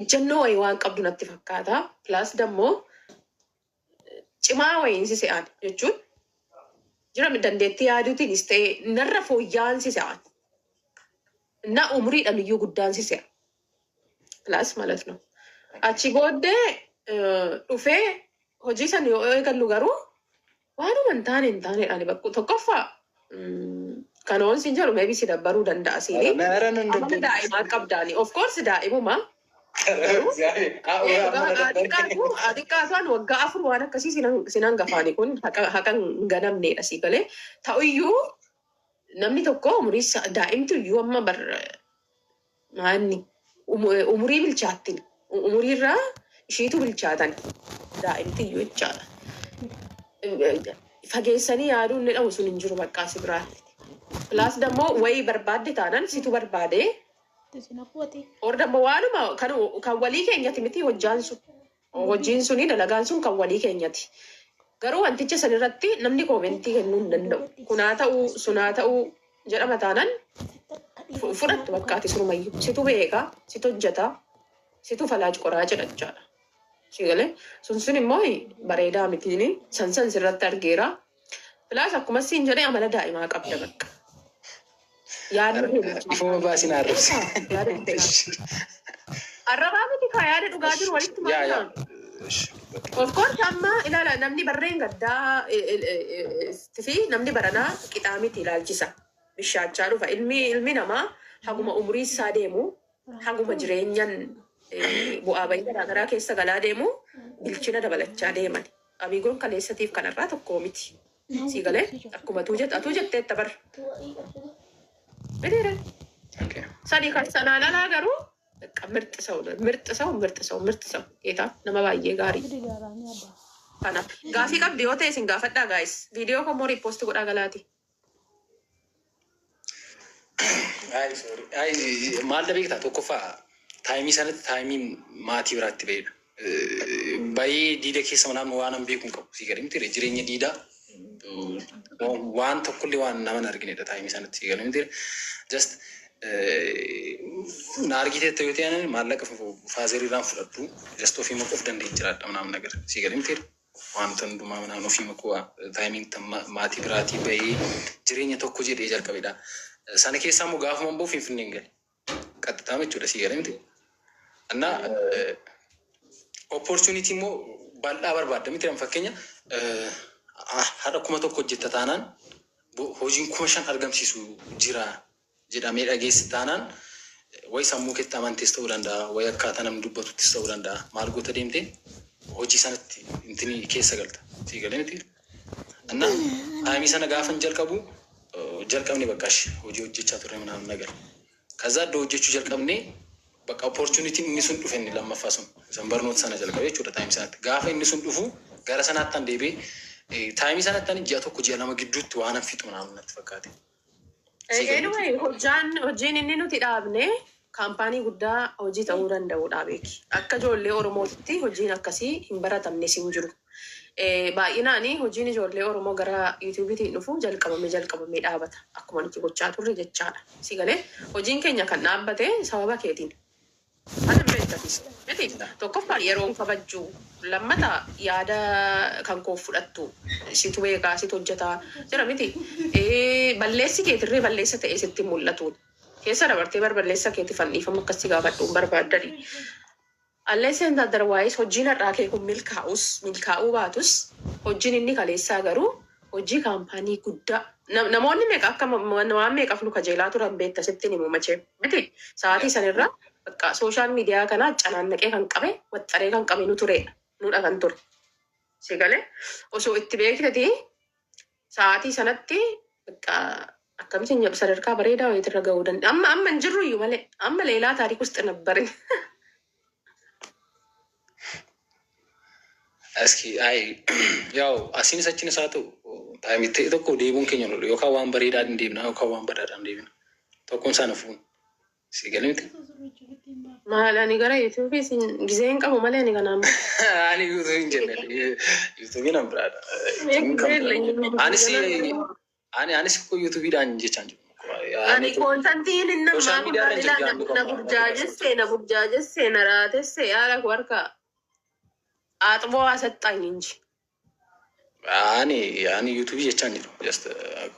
Ejjennoo wayii waan qabdu natti fakkaata. Plus dammoo cimaa wayiin si se'an jechuun jira dandeettii yaaduutiinis ta'e narra fooyya'aan si se'an. Na umriidhaan iyyuu guddaan si se'a. Plus ማለት ነው. Achi booddee dhufee hojii san yoo eegallu garuu waanuma hin taane hin taaneedhaan bakka tokkoffaa kan oon siin jedhu maybe si dabbaruu danda'a siini. Nara nan Amala dabbaru. daa'imaa qabdaani. Of course daa'imuma. Garuu xiqqaatu an waggaa 4 waan akkasii sinan gafaani kun haqa hin ganamneedha sii galee. Ta'uyyuu namni tokko umurii daa'imtu iyyuu amma bar maanni umurii bilchaattin umuriirraa ishiitu bilchaatan daa'imti iyyuu jechaadha. Fageessanii yaaduun ni dhabu sun hin jiru bakka si biraatti. Plus dammoo wayii barbaadde taanaan situ barbaade. Or dammoo waanuma kan walii keenyati miti hojjaan sun. Hojiin suni dalagaan sun kan walii keenyati. Garuu wanticha san irratti namni koomentii kennuu hin danda'u. Kunaa ta'uu sunaa ta'uu jedhama taanaan fudhattu bakka ati surumayyuu. Situ beeka, situ hojjeta, situ falaaj qoraa jedha jechaadha. Si galee sun sun immoo bareedaa mitiini san san sirratti argeera. Plus akkuma siin jedhee amala daa'imaa qabda bakka. Yaadni kee bilchaataa Ifuma baasii na arrabsi. Yaada bilchaataa. Arrabaa miti kaa yaada dhugaa jiru walitti Yaa yaa. maal Of course amma ilaala namni barreen gaddaa fi namni baranaa qixaa miti ilaalchisa. Bishaachaa dhufa. Ilmi namaa haguma umurii isaa deemu haguma jireenyan bu'aa bahii garaagaraa keessa galaa deemu bilchina dabalachaa deeman. Abiigoon kaleessatiif kanarraa tokko miti. Sii galee akkuma atuu jette atuu jetteetta bar. Mitiire. Okay. Sani kan sanaan alaa garuu በቃ ምርጥ ሰው ነው። ምርጥ ሰው ምርጥ ሰው ምርጥ ሰው ጌታ nama baay'ee gaarii. Kanaaf gaafii qabdi yoo ta'e isin gaafadhaa guys. Viidiyoo koo immoo repost godhaa galaati. Ay, sorry. Ay, maal da beektaa tokkoffaa time sanatti time maatii biraatti ba'edha. Baay'ee diida keessa manaan waan an beeku hin qabu. Sii gadi miti jireenya diidaa waan tokkollee waan nama hin arginedha time sanatti sii gadi miti. Just na argiteetta yoo ta'an maallaqa fatheriirraan fudhadhu just ofii of danda'e jiraadha ምናምን ነገር sii gadi miti. Wanta hundumaa ምናምን ofii makoo timeiin maatii biraatii bahee jireenya tokko jedhee jalqabedha. Sana keessaa immoo gaafuma immoo Finfinneen gale. Qaxxaama jechuudha sii gadi miti. እና opportunity immoo bal'aa barbaadda miti fakkeenya har'a 1000 hojjetta taanaan hojiin 5000 argamsiisu jira jedhamee dhageessi taanaan wayi sammuu keetti amantees ta'uu danda'a wayi akkaataa namni dubbatuttis ta'uu danda'a maal goota deemtee hojii sanatti intini keessa galta sii galee miti. እና time sana gaafan jalqabu jalqabne bakka hojii hojjechaa turre ምናምን ነገር ከዛ iddoo hojjechuu jalqabne bakka opportunity inni sun dhufe inni lammaffaa sun isan barnoota sana jalqabe jechuudha time sanatti gaafa inni sun dhufu gara sanaatti an deebi'ee time sanatti ani ji'a 1 ji'a 2 gidduutti waan an fixu ምናምን natti fakkaate. Anyway, hojjaan hojiin inni nuti dhaabne kaampaanii guddaa hojii ta'uu danda'udha beeki. Akka ijoollee Oromootitti hojiin akkasii hin baratamnes hin jiru. Baay'inaan hojiin ijoollee Oromoo gara YouTubeiitiin dhufu jalqabamee jalqabamee dhaabata. Akkuma nuti gochaa turre jechaadha. Si galee hojiin keenya kan dhaabbate sababa keetiin. Kana beektatis. Miti tokkoffaa yeroon kabajjuu lammata yaada kan koo fudhattu situ beekaa situ hojjetaa jira miti. Balleessi keetirree balleessa ta'ee sitti mul'atu. Keessa dabartee barballeessa keetti fanniifama akkasii gaafadhu hin barbaaddani. Unless and otherwise hojiin har'aa kee kun milkaa'us milkaa'uu baatus hojiin inni kaleessaa garuu hojii kaampaanii guddaa namoonni meeqa akka waan meeqaaf nu kajeelaa turan beekta sitti himu machee miti sa'aatii sanirra bakka social media kana canaannaqee kan qabe waxxaree kan qabe nu turedha nudha kan ture. Si galee osoo itti beektati sa'aatii sanatti bakka akkamitti jedhu sadarkaa bareedaa wayiitirra gahuu danda'a. Amma amma hin jirru iyyuu malee amma ሌላ ታሪክ ውስጥ ነበርን. እስኪ አይ ያው asiinis achinis haa ta'u time ta'e tokko deebuun keenya lolu yookaan waan bareedaadhaan deemna yookaan waan badaadhaan deemna. Tokkoon isaa nafuun si galee miti. Maal ani gara YouTubeii gisee hin qabu malee ani kanaan. Ani YouTubeii hin jenne YouTubeiin an biraadha. Anis ani anis koo YouTubeiidhaan jechaan jiru. Ani contentiin inni Social ammaa kun media irra hin ilaa jiru na burjaajesse, na burjaajesse, na raatesse, yaala koo harka aaxboo asaxxaኝ እንጂ. Ani YouTubeii jechaan jiru. Just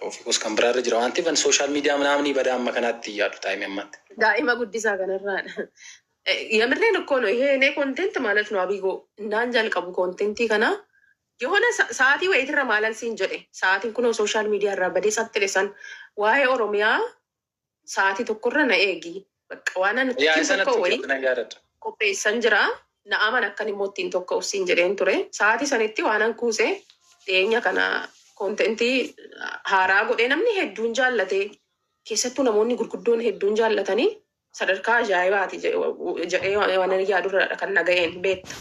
ofii koos kan biraarra jira waan ta'eef ani social media ምናምን badaa amma kanaatti yaadu timeii ammaatti. Daa'ima guddisaa kanarraadha. የምሬን እኮ ነው። ይሄ እኔ content ማለት ነው አቢጎ እንዳን jalqabu contentii kana የሆነ sa'aatii wayitirra maalan siin jedhe, sa'aatiin kunoo social media irraa badee sattile san waa'ee Oromiyaa sa'aatii tokkorra na eegi. Bakka waan ani Yaa ittiin sanatti tokko wayii na yaadadha. Qopheessan jira. Na aman akkan immoo ittiin tokko siin jedheen ture. Sa'aatii sanitti waan an kuuse dhiyeenya kana contentii haaraa godhee namni hedduun jaallate, keessattuu namoonni gurguddoon hedduun jaallatanii sadarkaa ajaa'ibaati jedhee waan ani yaadurra kan naga'een beekta.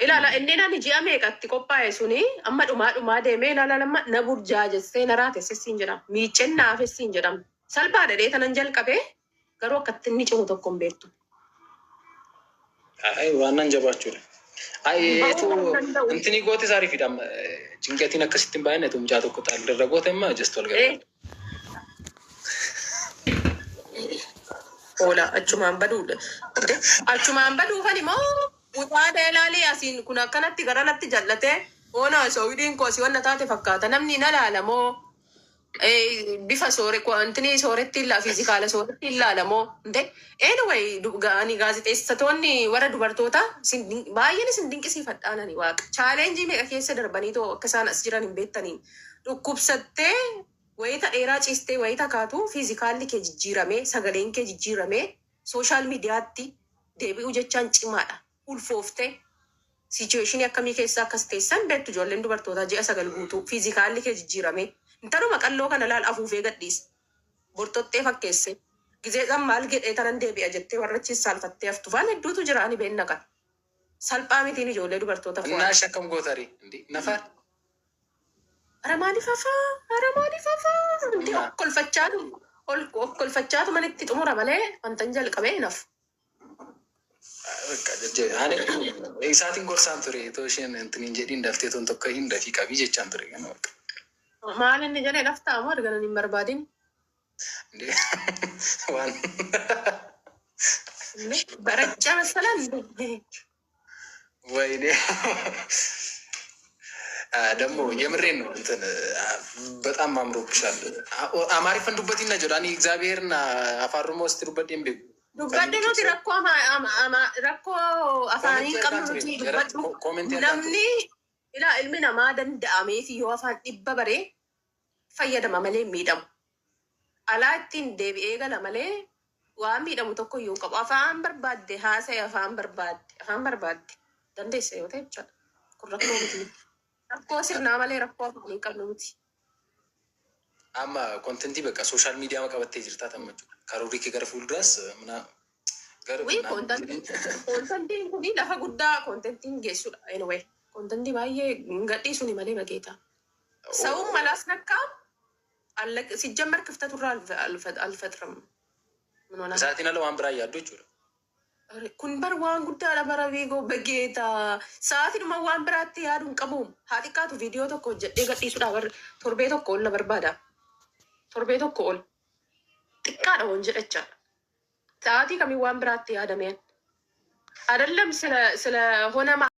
Ilaala, inni ani ji'a meeqatti qophaa'e suni amma dhumaa dhumaa deemee ilaala, nama na burjaajessee na raatesse siin jedhama. Miicceen naafes siin jedhama. Salphaa dhadhee tanan jalqabee garuu akkatti inni cimu tokko hin beektu. Ay, waan nan jabaachuudha. Ay, Ba'uu etu hin danda'u. Intini goote saariifidha. Cinqatiin akkasitti hin baay'inne tu mucaa tokko xaalirra goote immoo just wal gargaara. Oola achumaan baduudha. Achumaan baduufan immoo mucaa ilaalee asiin kun akkanatti gara natti jallatee oona sooyidiin koo si wanna taate fakkaata, namni na laalamoo bifa soore wantini sooretti illaa physicala sooretti ilaalamoo nde. Anyway, ani gaazexeessitoonni warra dubartoota baay'een isin dinqisiifadhaan. Ani waaqa challengeii meeqa keessa darbanii too akka isaan as jiran hin beektanii. Dhukkubsattee wayita dheeraa ciistee wayita kaatu physicalli kee jijjiiramee, sagaleen kee jijjiiramee social mediatti deebi'uu jechaan cimaadha. Ulfooftee situationii akkamii keessa akkas teessan beektu. Ijoolleen dubartootaa ji'a 9 guutuu physicalli kee jijjiiramee intaluma qalloo kana laal, afuufee gadhiise bortottee fakkeesse gizeedhaan maal gedhee tanan deebi'a jettee warra achiis saalfattee haftu waan hedduutu jira. Ani beenna kan salphaa mitiin ijoollee dubartoota እና fo'an. Akkam gootari? Indi nafar. Ara maaliif hafaa? Ara maaliif hafaa? Wanti okkolfachaatu ol okkolfachaatu manitti xumura malee wanta hin jalqabee nafu. Ani isaatiin gorsaan ture itoo isheen intiniin jedhiin daftee toon tokko hin dafii qabii jechaan ture kana bakka. Maal inni jedhee laftaa moo arganan hin barbaadin? Indi waan Barachaa masalan. ወይኔ ደግሞ የምሬን ነው። እንትን በጣም አምሮብሻል። Amaariffan dubbatiin jedhu ani እግዚአብሔርን afaan Oromoo sitti dubbadhee hin beeku. Dubbadde, nuti rakkoo rakkoo afaanii qabnu nuti dubbadhu. Commentii argaan ture. Namni ilaa ilmi namaa danda'ameef yoo afaan 100 baree fayyadama malee hin miidhamu. Alaa ittiin deebi'ee gala malee waan miidhamu tokko iyyuu hin qabu. Afaan barbaadde haasa'e, afaan barbaadde, afaan barbaadde dandeessa yoo ta'e jechaadha. Kun rakkoo miti. Rakkoo sirnaa malee rakkoo afaanii hin qabnu miti. Amma contentii bakka social media qabattee jirtaa tamma jechuudha. Karoorri kee gara fuulduraas mana gara Wii, contentiin kuni lafa guddaa contentiin geessudha. Anyway, contentii baay'ee gadhiisuni malee bageeta. ሰውም አላስነካም። ሲጀመር ክፍተቱ አልፈጥርም። ምን ሆነ? Isaatiin ala waan biraa yaaddu jechuudha. Kun bar waan guddaadha bara beekoo bageeta. Sa'aatiidhuma waan biraatti yaaduu hin qabu. Haa xiqqaatu viidiyoo tokko hojjedhee gadhiisuudha bar torbee tokko ol na barbaada. Torbee tokko ol. Xiqqaadha waan jedhachaadha. Sa'aatii kamiin waan biraatti yaadameen? አይደለም ስለሆነ